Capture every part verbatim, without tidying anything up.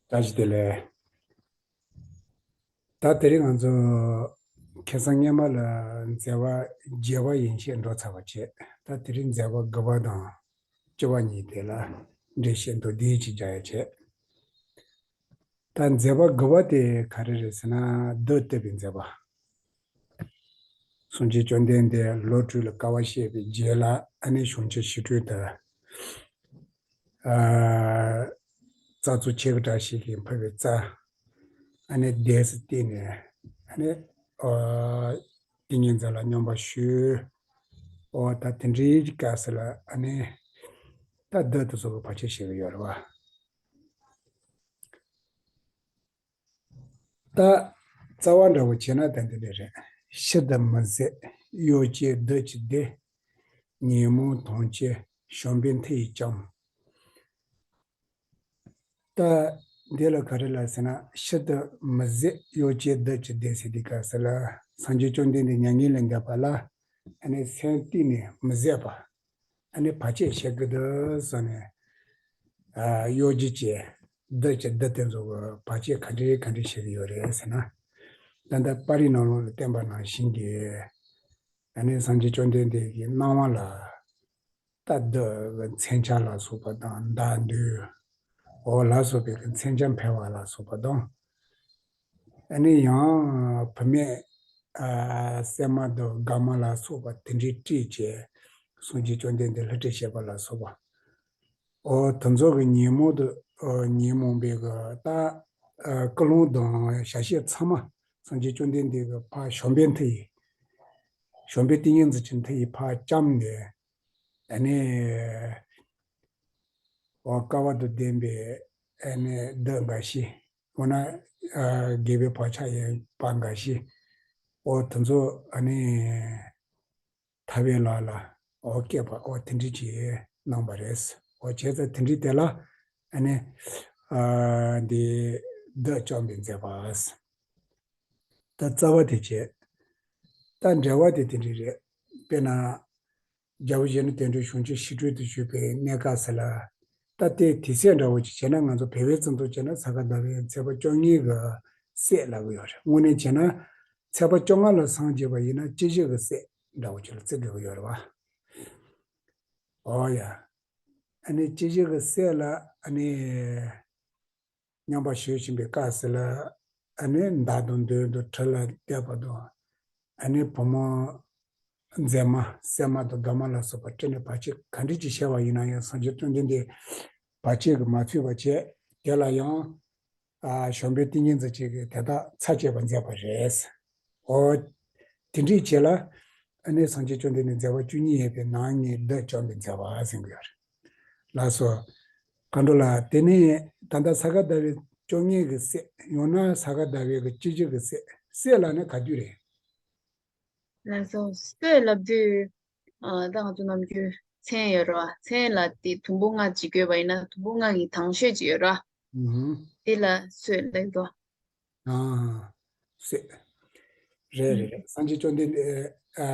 བཀྲ་ཤིས་བདེ་ལེགས། ད་དེ་རིང་ང་ཚོ་ཁ་སང་སྔོན་མ་ལ་མཛད་པ་བརྒྱད་པ་ཡན་ཆད་འགྲོ་ཚར་བ་བྱས། ད་དེ་རིང་མཛད་པ་དགུ་པ་དང་བཅུ་པ་གཉིས་དེ་ལ་འགྲེལ་བཤད་མདོར་བསྡུས་ཅིག་རྒྱག་ཡ་བྱས། ད་མཛད་པ་དགུ་པ་དེ་ག་རེ་རེད་ཟེར་ན། བདུད་བཏུལ་བའི་མཛད་པ། སངས་རྒྱས་བཅོམ་ལྡན་འདས་ལོ་དྲུག་ལ་དཀའ་བ་སྤྱད་པའི་རྗེས་ལ། ཨ་ནི་གཞུང་ཆེན་བཤད་གྲོས་དང་། ཨ། རྩ་རྫོགས་ཆེ་གེ་བཀྲ་ཤིས་ཀྱིས་ཕུལ་བའི་རྩ། ཨ་ནི་བཟླས་སུ་བཏུལ་ནས། ཨ་ནི། ཨ། ཏིང་ངེ་འཛིན་ལ་སྙོམས་པར་ཞུགས། ཨོ་ད་དེ་འདྲའི་སྐབས་སུ་ལ་ཨ་ནི། ད་བདུད་དེ་ཚོ་གི་བར་ཆད་བྱེད་ཀྱི་ཡོད་རེད་བ། ད་རྩ་བ་འདྲ་བོ་བྱས་ན་ད་འདི་འདྲ་རེད། ཤི་དང་མི་བཟད་གཡོ་བྱེད་བདུད་ཀྱི་སྡེ། ཉོན་མོངས་དོན་བྱེད་གཞོམ་པའི་མཐའ་ཡས་ལྕམ། ད་འདི་ལ་ག་རེ་ལབ་ཟེར་ན། ཤི་དང་མི་བཟད་གཡོ་བྱེད་བདུད་ཀྱི་སྡེ་ཟེར་དུས་སྐབས་སུ་ལ། སངས་རྒྱས་བཅོམ་ལྡན་འདས་མྱ་ངན་ལས་འདས་པ་ལ་ཨ་ནི་སེམས་གཏིང་ནས་མི་བཟད་པ། ཨ་ནི་བར་ཆད་བྱེད་ཀྱི་འདུག་ཟེར་ནས། ཨ། གཡོ་སྒྱུ་བྱེད་བདུད་ཀྱི་སྡེ་དེ་ཚོ་གི་བར་ཆད་ག་འདྲའི་ག་འདྲའི་བྱེད་ཀྱི་ཡོད་རེད་ཟེར་ན། ད་ལྟ་པར་རིས་ནང་ལོགས་ལ་བསྟན་པ་ནང་བཞིན་གྱི། ཨ་ནི་སངས་རྒྱས་བཅོམ་ལྡན་འདས་ཀྱི་སྣང་བ་ལ། ད་བདུད་ཀྱི་མཚོན་ཆ་ལ་སོགས་པ་དང་། མདའ་མདུང་འོ་ལ་སོགས་པའི་གི་མཚོན་ཆ་འཕེན་པ་ལ་སོགས་པ་དང་། ཨ་ནི་ཡང་བུད་མེད། ཨ། སྲན་མ་དང་རྒན་མ་ལ་སོགས་པ་དེ་འདྲའི་སྤྲས་བྱས་སངས་རྒྱས་བཅོམ་ལྡན་འདས་བསླུ་བྲིད་བྱེད་པ་ལ་སོགས་པ། ཨོ་དེ་ཚོ་གི་ཉོན་མོངས་དང་། ཨོ་ཉོན་མོངས་པའི་གི་ད། ཨ། ཀུན་སློང་དང་བྱ་བྱེད་ཚང་མ་སངས་རྒྱས་བཅོམ་ལྡན་འདས་ཀྱིས་ཕར་གཞོམ་པའི་མཐའ་ཡས། གཞོམ་པའི་ཏིང་ངེ་འཛིན་གྱི་མཐའ་ཡས་ཕར་བཅོམ་ནས། ཨ་ནི། ཨོ་དཀའ་བ་དང་ལྡན་པའི་ཨ་ནི་བདུད་འགའ་ཤས། འོ་ན། ཨ། རྒྱལ་པོའི་བག་ཆགས་ཡོད་པ་འགའ་ཤས། ཨོ་དེ་ཚོ་ཨ་ནི་ཐར་པའི་ལམ་ལ་ཨོ་བསྐྱལ་བ། ཨོ་དེ་འདྲ་ཅིག་གནང་བ་རེད། ཨོ་བྱས་ཙང་དེ་འདྲའི་དེ་ལ་ཨ་ནི། ཨ། འདི་བདུད་བཅོམ་པའི་མཛད་པ། ད་རྩ་བ་དེ་བྱས། ད་འགྲེལ་བ་དེ་དེ་འདྲ་རེད། དཔེར་ན། རྒྱལ་བ་ཡིད་བཞིན་ནོར་བུས་དེ་འདྲའི་གཞུང་ཆེན་བཤད་གྲོས་དུ་ཞུས་པའི་གནས་སྐབས་སུ་ལ། ད་ལྟའི་དུས་ཚོད་འདྲ་བོ་ཅིག་བྱས་ན། ང་ཚོ་བོད་པའི་ཚིག་ཐོག་བྱས་ན་ས་ག་ཟླ་བའི་ཚེས་པ་བཅོ་ལྔའི་གི་སྲས་ལབ་ཀྱི་ཡོད་རེད། དངོས་གནས་བྱས་ན་ཚེས་པ་བཅོ་ལྔ་ལ་སངས་རྒྱས་པ་ཡིན་ན་སྤྱི་ཞོལ་གྱི་སྲས་འདྲ་བོ་ཅིག་ལ་བརྩི་དགོས་ཀྱི་ཡོད་རེད་བ། ཨོ་ཡ། ཨ་ནི་སྤྱི་ཞོལ་གྱི་སྲས་ལ་ཨ་ནི། སྙོམས་པར་ཞུགས་བཞིན་པའི་སྐབས་སུ་ལ། ཨ་ནི་མདའ་དང་མདུང་དང་གྲི་ལ་གཏད་པ་དང་། ཨ་ནི་བུ་མོ་མཛེས་མ་སྲན་མ་དང་རྒན་མ་ལ་སོགས་པ་སྤྲས་ནས་བར་ཆད་ག་འདྲ་ཅིག་བྱས་པ་ཡིན་ན་ཡང་སངས་རྒྱས་བཅོམ་ལྡན་འདས་བར་ཆད་ཀྱིས་མ་ཚུགས་པ་བྱས། དེ་ལ་ཡང་། ཨ། གཞོམ་པའི་ཏིང་ངེ་འཛིན་ཅིག་གིས་དེ་དག་ཚར་བཅད་པར་མཛད་པ་རེད། འོ། དེ་འདྲའི་རྗེས་ལ་ཨ་ནི་སངས་རྒྱས་བཅོམ་ལྡན་འདས་མཛད་པ་བཅུ་གཉིས་ཡོད་པའི་ནང་ནས་བདུད་བཅོམ་པའི་མཛད་པ་ཟེར་གྱི་ཡོད་རེད། ལགས་སོ། མཁའ་འགྲོ་ལགས། དེ་ནས་ད་ལྟ་ས་ག་ཟླ་བའི་བཅོ་ལྔའི་གི་སྲས། ཡང་ན་ས་ག་ཟླ་བའི་གི་སྤྱི་ཞོལ་གྱི་སྲས། སྲས་ལབ་ན་ག་དུས་རེད། ལགས་སོ། སྲས་ལབ་དུས། ཨ། ད་ང་ཚོ་ནམ་རྒྱུན་མཚན་ཡོད་རེད་བ། མཚན་ལ་དེ་དུམ་བུ་ལྔ་ཅིག་བགོས་པ་ཡིན་ན་དུམ་བུ་ལྔ་གི་དང་ཤོས་ཅིག་ཡོད་རེད་བ། ཨུ་ཧུ། དེ་ལ་སྲས་ལབ་འདུག་ཨ། སྲས། རེད་རེད། སངས་རྒྱས་བཅོམ་ལྡན་འདས། ཨ།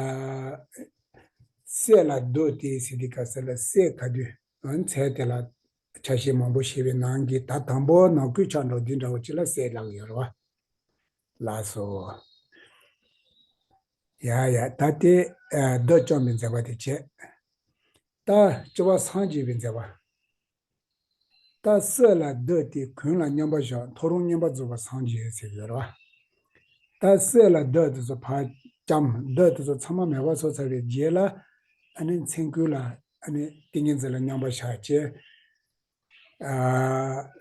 སྲས་ལ་བདུད་དེ་ཟེར་དུས་སྐབས་སུ་ལ་སྲས་ག་དུས། ཨ། མཚན་དེ་ལ་ཆ་ཤས་མང་པོ་བྱས་པའི་ནང་གི་ད་དང་པོ་ནང་ཁུལ་ཆགས་འགྲོ་དུས་འདྲ་བོ་ཅིག་ལ་སྲས་ལབ་ཀྱི་ཡོད་རེད་བ། ལགས་སོ། ཡ་ཡ། ད་དེ། ཨ། བདུད་བཅོམ་པའི་མཛད་པ་དེ་བྱས། ད་བཅུ་པ་སངས་རྒྱས་པའི་མཛད་པ། ད་སྲས་ལ་བདུད་དེ་གུང་ལ་མཉམ་པར་བཞག་མཐོ་རིས་མངོན་པར་རྫོགས་པར་སངས་རྒྱས་ཟེར་ཡོད་རེད་བ། ད་སྲས་ལ་བདུད་དེ་ཚོ་ཕར་བཅོམ། བདུད་དེ་ཚོ་ཚང་མ་མེད་པར་བཟོས་ཚར་བའི་རྗེས་ལ། ཨ་ནི་མཚན་ཀུན་ལ་ཨ་ནི་ཏིང་ངེ་འཛིན་ལ་མཉམ་པར་བཞག་བྱས། ཨ།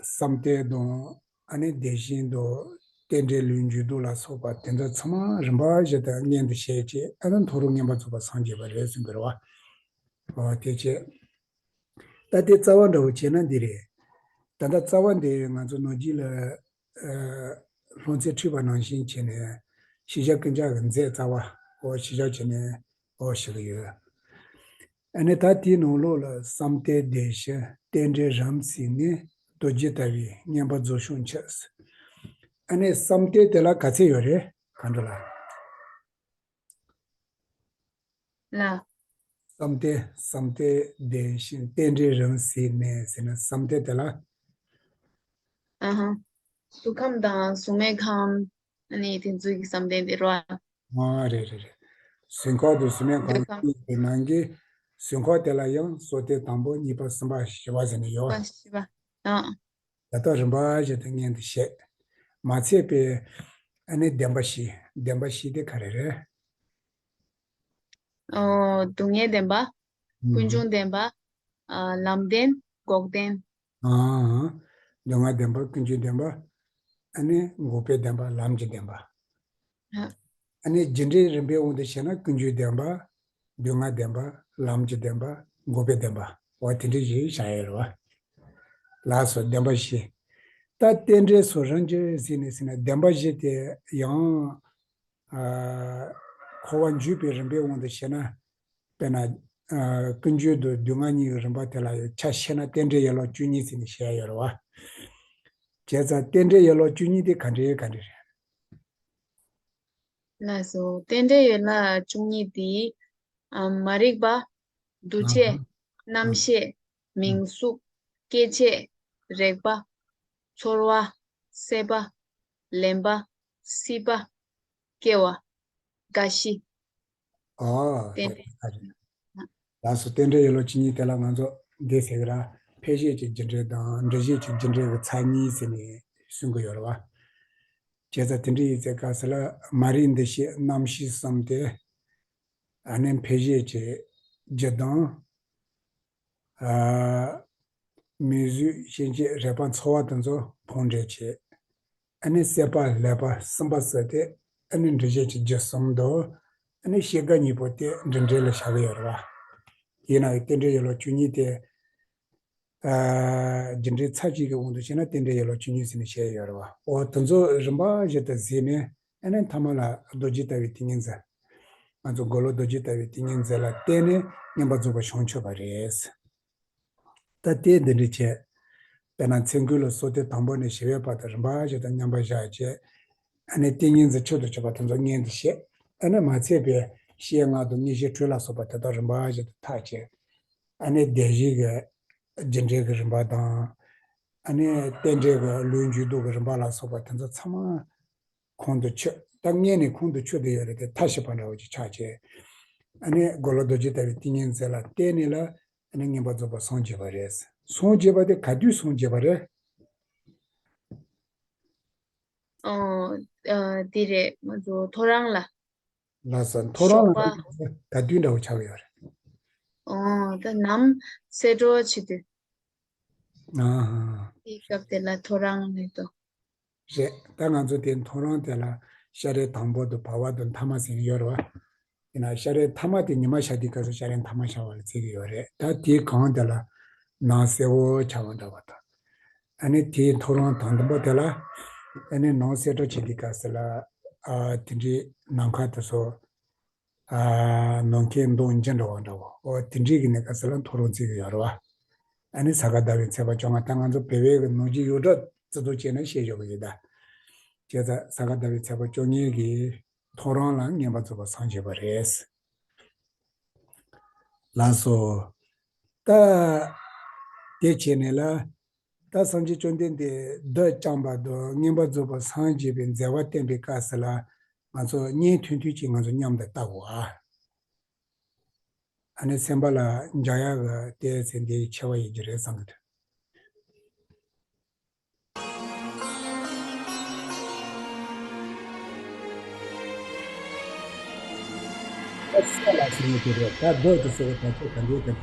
བསམ་གཏན་དང་། ཨ་ནི་བདེ་གཤེགས་དང་། རྟེན་འབྲེལ་ལུས་འབྱུང་ལྡོག་ལ་སོགས་པ་དེ་ཚོ་ཚང་མ་རིམ་པ་བཞིན་དུ་མངོན་དུ་བྱས་བྱས། ཨ་ནི་མཐོ་རིས་མངོན་པར་རྫོགས་པར་སངས་རྒྱས་པ་རེད་གསུང་གི་རེད་བ། འོ་དེ་བྱས། ད་དེ་རྩ་བ་འདྲ་བོ་བྱས་ན་འདི་རེད། ད་ལྟ་རྩ་བ་འདི་ང་ཚོ་ནང་རྒྱུད་ལ། ཨ། སློབ་ཚན་ཁྲིད་པ་ནང་བཞིན་བྱས་ནས་ཤེས་བྱ་ཀུན་ཁྱབ་ཀྱི་མཛད་རྩ་བ། འོ་ཤེས་བྱ་བྱས་ནས་འོ་བཤད་ཀྱི་ཡོད། ཨ་ནི་ད་དེའི་ནང་ལོགས་ལ་བསམ་གཏན་བདེ་གཤེགས་རྟེན་འབྲེལ་རིམ་བརྩིས་ནས་རྡོ་རྗེ་ལྟ་བུའི་མངོན་པར་རྫོགས་ཤོག་མཆོད། ཨ་ནི་བསམ་གཏན་དེ་ལ་ག་ཚད་ཡོད་རེད། མཁའ་འགྲོ་ལགས། ལ། བསམ་གཏན། བསམ་གཏན་བདེ་གཤེགས་རྟེན་འབྲེལ་རིམ་བརྩིས་ནས་ཟེར་ན་བསམ་གཏན་དེ་ལ། ཨ་ཧ། གཟུགས་ཁམས་དང་གཟུགས་མེད་ཁམས། ཨ་ནི་དེ་ཚོའི་གི་བསམ་གཏན་དེ་རོ། ཨ་རེད་རེད་རེད། གཟུགས་ཁམས་དང་གཟུགས་མེད་ཁམས་འདོད་ཁམས། གཉིས་ཀྱི་ནང་གི་གཟུགས་ཁམས་དེ་ལ་ཡང་སོ་ཐར་དང་པོ་གཉིས་པ་གསུམ་པ་བཞི་པ་ཟེར་ནས་ཡོད། བཞི་པ། ཨ། ད་ལྟ་རིམ་པ་བཞིན་དུ་སྔོན་དུ་བཤད། མ་ཚད་པའི་ཨ་ནི་བདེན་པ་བཞི། བདེན་པ་བཞི་དེ་ག་རེ་རེད། ཨོ། སྡུག་བསྔལ་བདེན་པ། ཀུན་འབྱུང་བདེན་པ། ཨ། ལམ་བདེན། འགོག་བདེན། ཨང་། སྡུག་བསྔལ་བདེན་པ། ཀུན་འབྱུང་བདེན་པ། ཨ་ནི་འགོག་པའི་བདེན་པ། ལམ་གྱི་བདེན་པ། ཨ། ཨ་ནི་རྒྱུ་འབྲས་རིམ་པའི་དབང་དུ་བྱས་ན་ཀུན་འབྱུང་བདེན་པ། སྡུག་བསྔལ་བདེན་པ། ལམ་གྱི་བདེན་པ། འགོག་པའི་བདེན་པ། འོ་དེ་འདྲ་ཞིག་བཞག་ཡོད་རེད་བ། ལགས་སོ། བདེན་པ་བཞི། ད་རྟེན་འབྲེལ་སོགས་རང་རྒྱུ་ཟེར་ནས་ཟེར་ན་བདེན་པ་བཞི་དེ་ཡང་ཨ། འཁོར་བ་འཇུག་པའི་རིམ་པའི་དབང་དུ་བྱས་ན། དཔེར་ན། ཨ། ཀུན་འབྱུང་དང་སྡུག་བསྔལ་གཉིས་ཀྱི་རིམ་པ་དེ་ལ་ཡང་ཆ་བཞག་ན་རྟེན་འབྲེལ་ཡན་ལག་བཅུ་གཉིས་ཟེར་ནས་བཤད་ཡོད་རེད་བ། བྱས་ཙང་རྟེན་འབྲེལ་ཡན་ལག་བཅུ་གཉིས་དེ་ག་འདྲ་ག་འདྲ་རེད། ལགས་སོ། རྟེན་འབྲེལ་ཡན་ལག་བཅུ་གཉིས་དེ། ཨ། མ་རིག་པ། འདུ་ཨ་བྱེད། ཧ། རྣམ་ཤེས། ཨ། མིང་གཟུགས། སྐྱེ་མཆེད། རེག་པ། ཚོར་བ། སྲེད་པ། ལེན་པ། སྲིད་པ། སྐྱེ་བ། རྒ་ཤི། ཨོ། རྟེན་འབྲེལ། ལགས་སོ། རྟེན་འབྲེལ་ཡན་ལག་བཅུ་གཉིས་དེ་ལ་ང་ཚོ་འདི་ཟེར་གི་ར། འཕེལ་བྱེད་ཀྱི་རྒྱུ་འབྲས་དང་འགྲིབ་བྱེད་ཀྱི་རྒྱུ་འབྲས་ཀྱི་ཚར་གཉིས་ཟེར་ནས་གསུང་གི་ཡོད་རེད་བ། བྱས་ཙང་དེ་འདྲ་ཡིན་ཚེ་ག་ཟེར་ལ་མ་རིག་འདུ་ཤེས་རྣམ་ཤེས་གསུམ་དེ། ཨ་ནི་འཕེལ་བྱེད་ཀྱི་རྒྱུ་དང་། ཨ། མིང་གཟུགས་སྐྱེ་མཆེད་རེག་པ་ཚོར་བ་དེ་ཚོ་ཕུང་འདྲེན་བྱེད། ཨ་ནི་སྲེད་པ་ལེན་པ་སྲིད་པ་ཟེར་ཏེ། ཨ་ནི་འགྲིབ་བྱེད་ཀྱི་རྒྱུ་གསུམ་དང་། ཨ་ནི་སྐྱེ་རྒ་གཉིས་པོ་དེ་འགྲིབ་འབྲས་ལ་བཞག་གི་ཡོད་རེད་བ། ཡིན་ནའང་རྟེན་འབྲེལ་ཡན་ལག་བཅུ་གཉིས་དེ། ཨ། རྒྱུ་འབྲས་ཚར་གཅིག་གི་དབང་དུ་བྱས་ན་རྟེན་འབྲེལ་ཡན་ལག་བཅུ་གཉིས་ཟེར་ནས་བཤད་ཡོད་རེད་བ། འོ་དེ་ཚོ་རིམ་པ་བཞིན་དུ་གཟིགས་ནས། ཨ་ནི་ཐ་མ་ལ་རྡོ་རྗེ་ལྟ་བའི་ཏིང་ངེ་འཛིན། ང་ཚོ་དགེ་སློང་རྡོ་རྗེ་ལྟ་བའི་ཏིང་ངེ་འཛིན་ལ་བརྟེན་ནས་མངོན་པར་རྫོགས་པར་བྱང་ཆུབ་པ་རེད། ད་ལྟའི་འདི་འདྲ་བྱས། དཔེར་ན་ཚེ་འགུགས་ལ་སོ་ཐར་དང་པོ་ནས་བཞི་པའི་བར་དུ་རིམ་པ་བཞིན་དུ་མཉམ་པར་བཞག་བྱས། ཨ་ནི་ཏིང་ངེ་འཛིན་མཆོག་ཏུ་གྱུར་པ་དེ་ཚོ་སྔོན་དུ་བཤད། ཨ་ནི་མ་ཚད་པའི་བཤེས་ལྔ་དང་དངོས་གཞི་དྲུག་ལ་སོགས་པ་དེ་དག་རིམ་པ་བཞིན་དུ་ཐག་བཅད། ཨ་ནི་བདེན་བཞིའི་གི་རྒྱུ་འབྲས་ཀྱི་རིམ་པ་དང་། ཨ་ནི་རྟེན་འབྲེལ་གྱི་ལུས་འགྱུར་ལྡོག་གི་རིམ་པ་ལ་སོགས་པ་དེ་ཚོ་ཚང་མ་ཁོང་དུ་ཆུད། ད་སྔོན་ནས་ཁོང་དུ་ཆུད་དེ་ཡོད་རེད་དེ་མཐའ་བཞི་པ་འདྲ་བོ་ཅིག་ཆགས་བྱས། ཨ་ནི་དགེ་སློང་རྡོ་རྗེ་ལྟ་བུའི་ཏིང་ངེ་འཛིན་ལ་བརྟེན་ནས་ལ། ཨ་ནི་མངོན་པར་རྫོགས་པར་སངས་རྒྱས་པ་རེད། སངས་རྒྱས་པ་དེ་ག་དུས་སངས་རྒྱས་པ་རེད། ཨོ། ཨ། དེ་རེད། ང་ཚོ་ཐོ་རངས་ལ། ལགས་སོ། ཐོ་རངས་ལ་ཞོགས་པ། ག་དུས་འདྲ་བོ་ཆགས་ཀྱི་ཡོད་རེད། ཨོ། ད་ནམ་གསལ་གྲོལ་བྱེད་དུས། ཨ་ཧ། དེའི་སྐབས་དེ་ལ་ཐོ་རངས་ལབ་དོ། རེད། ད་ང་ཚོ་དེ་ཐོ་རངས་དེ་ལ་ཤ་རའི་དང་པོ་དང་བར་པ་དང་ཐ་མ་ཟེར་གྱི་ཡོད་རེད་བ། ཡིན་ན་ཤ་རའི་ཐ་མ་དེ་ཉི་མ་ཤར་དུས་སྐབས་སུ་ཤ་རའི་ཐ་མ་ཤར་བ་ལ་བརྩི་གི་ཡོད་རེད། ད་དེའི་གོང་དེ་ལ་ནམ་གསལ་བོ་ཆགས་པ་འདྲ་བ་དང་། ཨ་ནི་དེའི་ཐོ་རངས་དང་པོ་དེ་ལ། ཨ་ནི་ནམ་གསལ་གྲོལ་བྱེད་དུས་སྐབས་སུ་ལ། ཨ། དེ་འདྲའི་ནམ་མཁའ་དེ་ཚོ། ཨ། ནམ་མཁའི་མདངས་འཇམ་འདྲ་བ་འདྲ་བོ། འོ་དེ་འདྲའི་གི་གནས་སྐབས་སུ་ལ་ཐོ་རངས་བརྩི་གི་ཡོད་རེད་བ། ཨ་ནི་ས་ག་ཟླ་བའི་ཚེས་པ་བཅོ་ལྔ། ད་ང་ཚོ་བོད་པའི་གི་ནམ་རྒྱུན་ཡོངས་གྲགས་བརྩི་སྲོལ་བྱས་ན་བཤད་ཆོག་གི་ཡོད་ད། བྱས་ཙང་ས་ག་ཟླ་བའི་ཚེས་པ་བཅོ་ལྔའི་གི་ཐོ་རངས་ལ་མངོན་པར་རྫོགས་པར་སངས་རྒྱས་པ་རེད། ལགས་སོ། ད་དེ་བྱས་ནས་ལ། ད་སངས་རྒྱས་བཅོམ་ལྡན་འདས་གདུལ་བྱ་བསྐྱངས་པ་དང་མངོན་པར་རྫོགས་པར་སངས་རྒྱས་པའི་མཛད་པ་བསྟན་པའི་སྐབས་སུ་ལ། ང་ཚོ་བརྙན་ཐུང་ཐུང་ཅིག་ང་ཚོ་མཉམ་དུ་ལྟ་དགོས་ཨ། ཨ་ནི་སེམས་པ་ལ་འཇགས་ཡག་གི་ཏོག་ཙམ་འདི་ཆེ་བ་ཡིན་གྱི་རེད་བསམ་གྱི་འདུག་ད་ས་ལ་ཟེར་ནས་དེ་རེད། ད་རྡོ་དེ་ཟེར་བ་ད་ཁྱོད་ག་འདྲའི་དེ།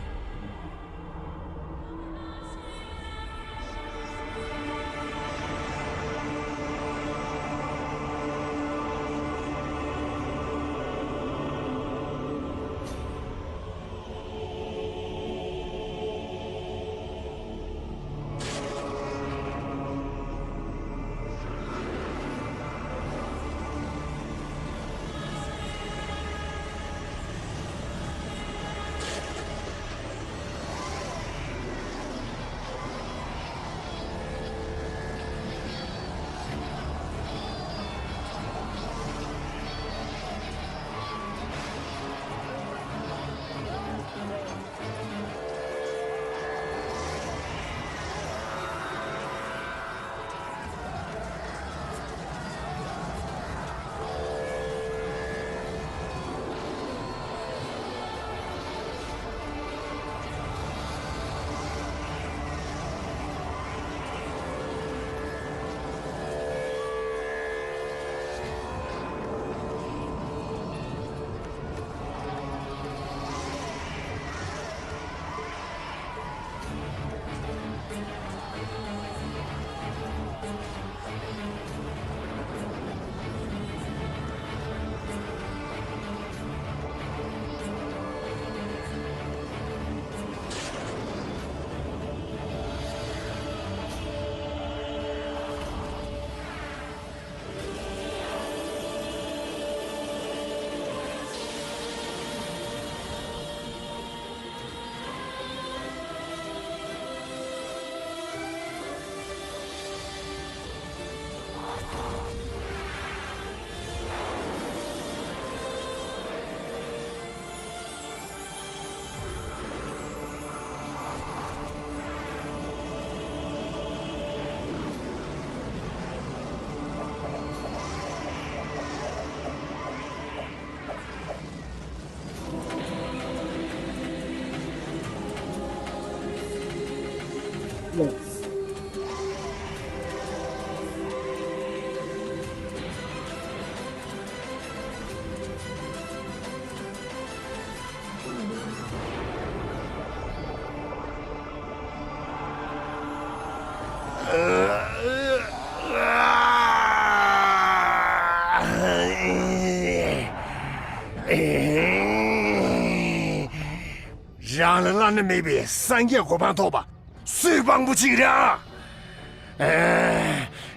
རང་ལ་བླ་ན་མེད་པའི་སངས་རྒྱས་གོ་འཕང་ཐོབ་པ་སུས་དཔང་པོ་བྱེད་ཀྱི་རེད་ཨ།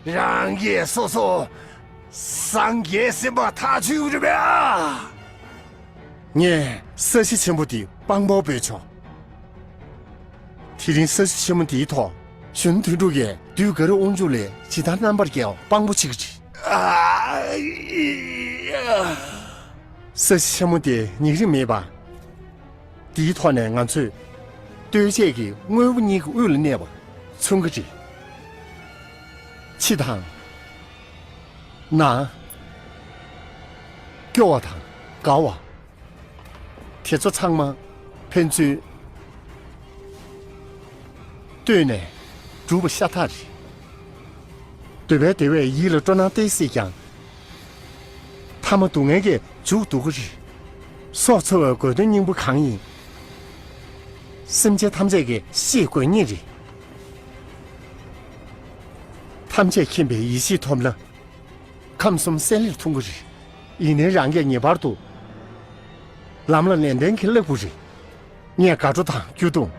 ཨེ། རང་གིས་སོ་སོ་སངས་རྒྱས་ཟིན་པ་ཐག་ཆོད་ཀྱི་རེད་པས་ཨ། ངས་ས་གཞི་ཆེན་པོ་འདི་དཔང་པོར་འབོད་ཆོག་དེ་རིང་ས་གཞི་ཆེན་མོ་འདིའི་ཐོག་གཞོན་ནུ་དོན་གྲུབ་ཀྱིས་བདུད་དཀར་པོའི་དབང་ཕྱུག་ལས་ཇི་ལྟར་རྣམ་པར་རྒྱལ་བ་དཔང་པོ་བྱེད་ཀྱི་རེད། ས་གཞི་ཆེན་མོ་དེ་ཉིང་རིམ་མེད་པ། འདིའི་ཐོག་ནས་ང་ཚོས་ལྟོས་བཅས་ཀྱི་དངོས་པོ་གཉིས་ཀྱི་དབུས་ལ་གནས་པ་མཚོན་གྱི་རེད། ཕྱི་དང་། ནང་། སྐྱོ་བ་དང་དགའ་བ། དེ་ཚོ་ཚང་མ་ཕན་ཚུན་ལྟོས་ནས་གྲུབ་པ་ཤ་སྟག་རེད། འདོད་པའི་བདེ་བས་ཡིད་ལ་སྤྲོ་སྣང་སྟེར་སྲིད་ཀྱང་། ཐ་མ་སྡུག་བསྔལ་གྱིས་མཇུག་བསྡུ་གི་རེད། སྲོག་འཚོ་བའི་དགོས་དོན་སྙིང་པོ་གང་ཡིན། སེམས་ཅན་ཐམས་ཅད་ཀྱིས་ཤེས་དགོས་ངེས་རེད། ཐམས་ཅད་མཁྱེན་པའི་ཡེ་ཤེས་ཐོབ་ན། ཁམས་གསུམ་གསལ་ལེར་མཐོང་གི་རེད། ཡིན་ནའི་རང་གིས་ངེས་པར་དུ་ལམ་ལ་ནན་ཏན་གྱིས་བསླེབ་དགོས་རེད། ངས་དགའ་སྤྲོ་དང་སྐྱོ་གདུང་།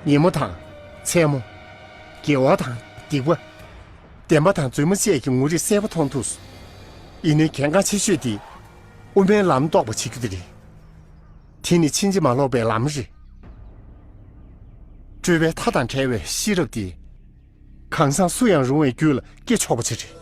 ཉིན་མོ་དང་མཚན་མོ། དགེ་བ་དང་སྡིག་པ། བདེན་པ་དང་རྫུན་མ་བཅས་ཀྱི་ངོ་རིས་གསལ་པོ་མཐོང་ཐུབ་སོང་། ཡིན་ནའི་གལ་འགངས་ཆེ་ཤོས་དེ་དབུ་མའི་ལམ་རྟོགས་པ་བྱེད་རྒྱུ་དེ་རེད། དེ་ནི་ཕྱིན་ཅི་མ་ལོག་པའི་ལམ་རེད། སྤྲོས་པའི་མཐའ་དང་བྲལ་བའི་ཤེས་རབ་དེ། གང་ཟག་སུ་ཡང་རུང་བའི་རྒྱུད་ལ་སྐྱེ་ཆོག་པ་ཅིག་རེད།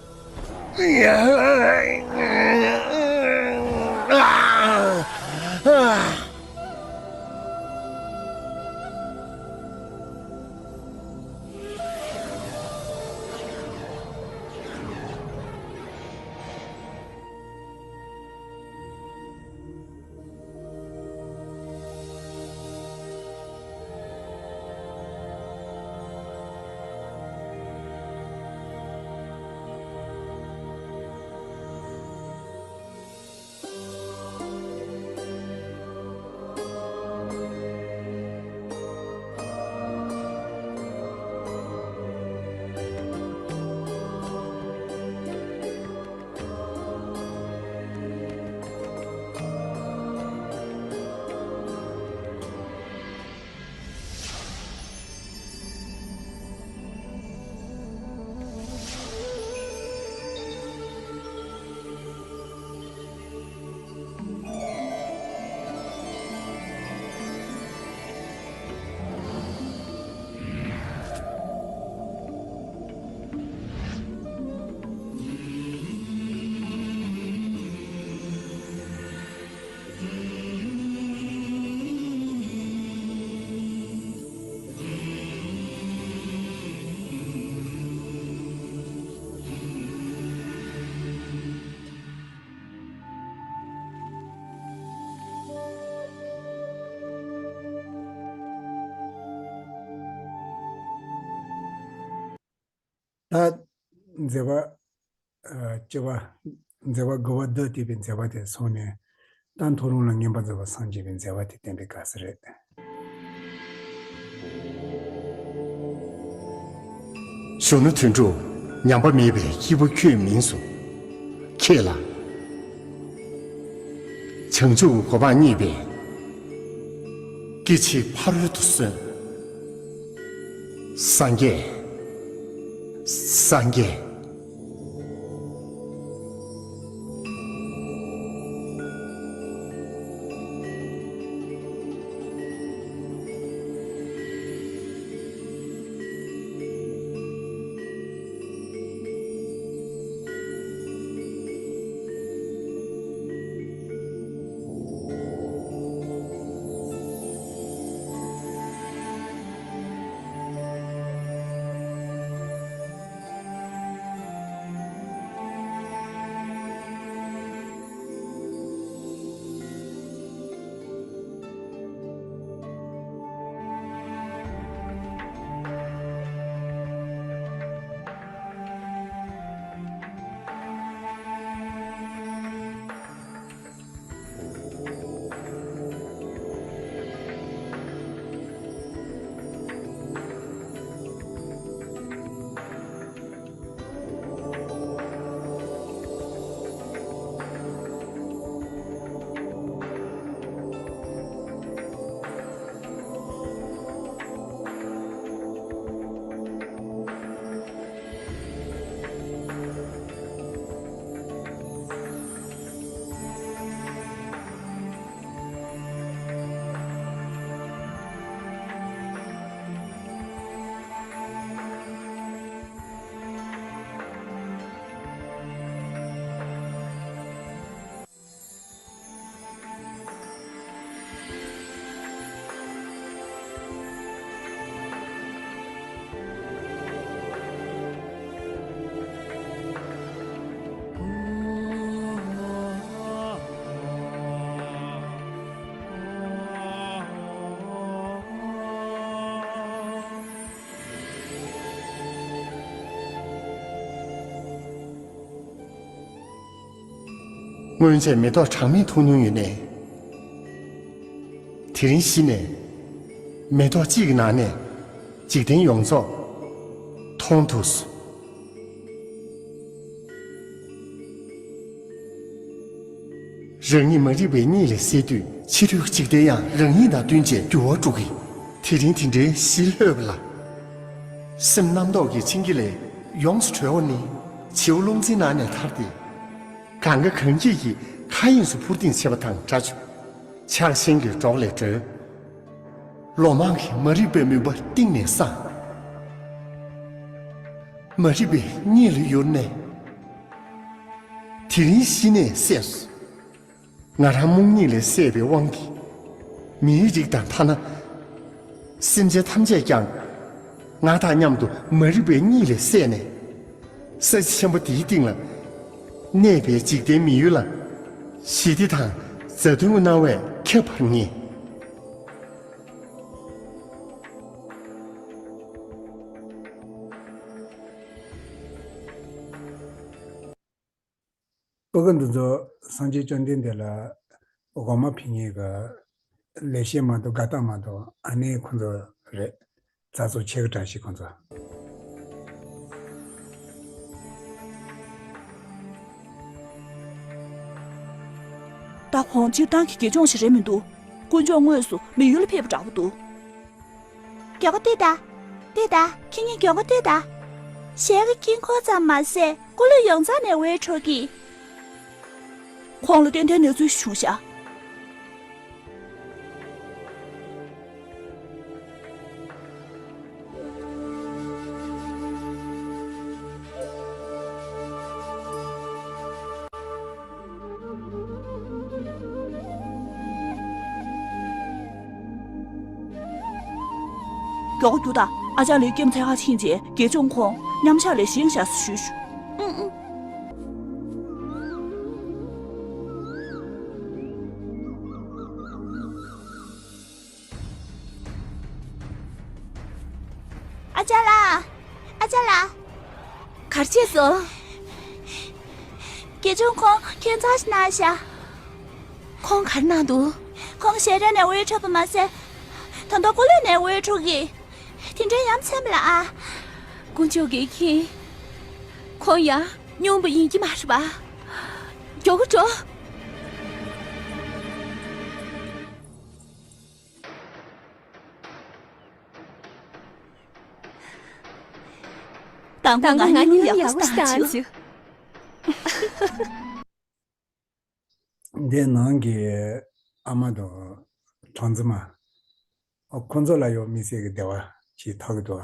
ད་མཛད་པ། ཨ། བཅུ་པ། མཛད་པ་དགུ་པ་བདུད་བཏུལ་བའི་མཛད་པ་དེ་སོང་ནས། ད་མཐོ་རིམ་ལ་མངོན་པར་རྫོགས་པར་སངས་རྒྱས་པའི་མཛད་པ་དེ་བསྟན་པའི་སྐབས་སུ་རེད། གཞོན་ནུ་དོན་གྲུབ། ཉམས་པ་མེད་པའི་སྐྱེས་བུ་ཁྱོད་མིན་སོང་། ཁྱེད་ལ་བྱང་ཆུབ་གོ་འཕང་བརྙེས་པའི་སྐྱེ་འཆི་ཕ་རོལ་ཏུ་སོན། སངས་རྒྱས། སངས་རྒྱས། སྔོན་ཆད་མེ་ཏོག་གྲངས་མེད་མཐོང་མྱོང་ཡོད་ནས། དེ་རིང་གཞི་ནས་མེ་ཏོག་གཅིག་གི་ནང་ནས་འཇིག་རྟེན་ཡོངས་རྫོགས་མཐོང་ཐུབ་སོང་། རང་ཉིད་མ་རིག་པའི་གཉིད་ལས་སད་དུས། ཕྱི་རོལ་འཇིག་རྟེན་ཡང་རང་ཉིད་དང་བསྟུན་བྱས་འགྱུར་བ་འགྲོ་གི། དེ་རིང་དེ་འདྲའི་གཞི་ལྷོད་པ་ལ། སེམས་རྣམ་རྟོག་གི་འཆིང་རྒྱུ་ལས་ཡོངས་སུ་གྲོལ་བ་ནི། བྱིའུ་རླུང་འཚིག་ནང་ནས་ཐར་ཏེ། གང་ག་གངས་སྐྱིད་ཀྱི་མཁའ་དབྱིངས་སུ་འཕུར་ལྡིང་བྱེད་པ་དང་འདྲ་བྱུང་། ཆགས་ཞེན་གྱི་སྒྲོག་ལས་གྲོལ། ལོ་མང་གི་མ་རིག་པའི་མུན་པ་གཏིང་ནས་སངས། མ་རིག་པའི་གཉིད་ལས་ཡུར་ནས། དེ་རིང་གཞི་ནས་སད་སོང་། ང་རང་རྨོངས་གཉིད་ལས་སད་པའི་དབང་གིས། མིའི་རིགས་དང་ཐ་ན། སེམས་ཅན་ཐམས་ཅད་ཀྱང་། ང་དང་མཉམ་དུ་མ་རིག་པའི་གཉིད་ལས་སད་ནས། ས་གཞི་ཆེན་པོ་འདིའི་སྟེང་ལ། གནས་པའི་འཇིག་རྟེན་མི་ཡུལ་ལ། ཞི་བདེ་དང་མཛའ་མཐུན་གྱི་སྣང་བས་ཁྱབ་པར་ངེས། སྤུ་གུ་འདི་ཚོ་སངས་རྒྱས་བཅོམ་ལྡན་འདས་ལ་འོ་མ་ཕུལ་མཁན་གྱི་ལེགས་བཤད་མ་གཏོགས་དགའ་རྟགས་མ་གཏོགས། ཨ་ནེ་ཁོང་ཚོ་རེད། རྩྭ་ཚོ་ཆེ་གི་བཀྲ་ཤིས་ཁོང་ཚོ། ད་ཁོང་སྤྱིར་བཏང་གི་དགེ་སྦྱོང་ཞིག་རེད་མི་འདུག་དཀོན་མཆོག་དངོས་སུ་མི་ཡུལ་ལ་ཕེབས་པ་འདྲ་པོ་འདུག་མགྱོགས་པོ་ལྟོས་དང་། ལྟོས་དང་། ཁྱེད་གཉིས་མགྱོགས་པོ་ལྟོས་དང་། ཞལ་གྱི་དཀྱིལ་འཁོར་ཙམ་མ་ཟད་སྐུ་ལུས་ཡོངས་རྫོགས་ནས་འོད་འཕྲོ་གི། ཁོང་ལ་ཏན་ཏན་གནས་ཚུལ་ཞིག་བྱུང་ཤག་མགྱོགས་པོ་རྒྱུགས་དང་། ཨ་ཅག་ལགས་ཁྱིམ་མཚེས་ཁར་ཕྱིན་རྗེས་དགེ་སྦྱོང་ཁོང་མཉམ་ཞག་ལས་བཞེངས་བཞག་ཟེར་ཞུས་ཞུ། ཨུང་ཨུང་། ཨ་ཅག་ལགས། ཨ་ཅག་ལགས། ག་རེ་བྱས་སོང་། དགེ་སྦྱོང་ཁོང་ཁྱད་མཚར་ཞིག་གནང་ཤག་ཁོང་ག་རེ་གནང་འདུག་ཁོང་ཞལ་རས་ནས་འོད་འཕྲོ་བ་མ་ཟད། ད་དུང་སྐུ་ལུས་ནས་འོད་འཕྲོ་གི། དེ་འདྲའི་ཡ་མཚན་པ་ལ་ཨ། དཀོན་མཆོག་གིས་མཁྱེན། ཁོང་ཡང་སྙོམས་པ་ཡིན་གྱི་མ་རེད་པ། མགྱོགས་པོ་འགྲོ། དང་པོ་ང་སྙིང་ཡག་པོ་ཞིག་བཏང་བྱུང་། འདི་ནང་གི་ཨ་མ་དང་གྲོང་འཛིན་མ། ཨོ་ཁོང་ཚོ་ལ་ཡང་དམིགས་བསལ་གྱི་བདེ་བ་ཞིག་ཐོབ་ཀྱི་འདུག་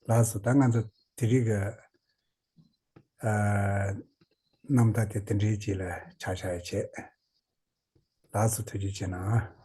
ལགས་སོ། ད་ང་ཚོ་དེ་རིང་གི་ཨ་རྣམ་ཐར་དེ་དེ་འདྲའི་ཅིག་ལ་ཆ་བཞག་ཡ་བྱེད། ལགས་སོ། ཐུགས་རྗེ་ཆེ་གནང་།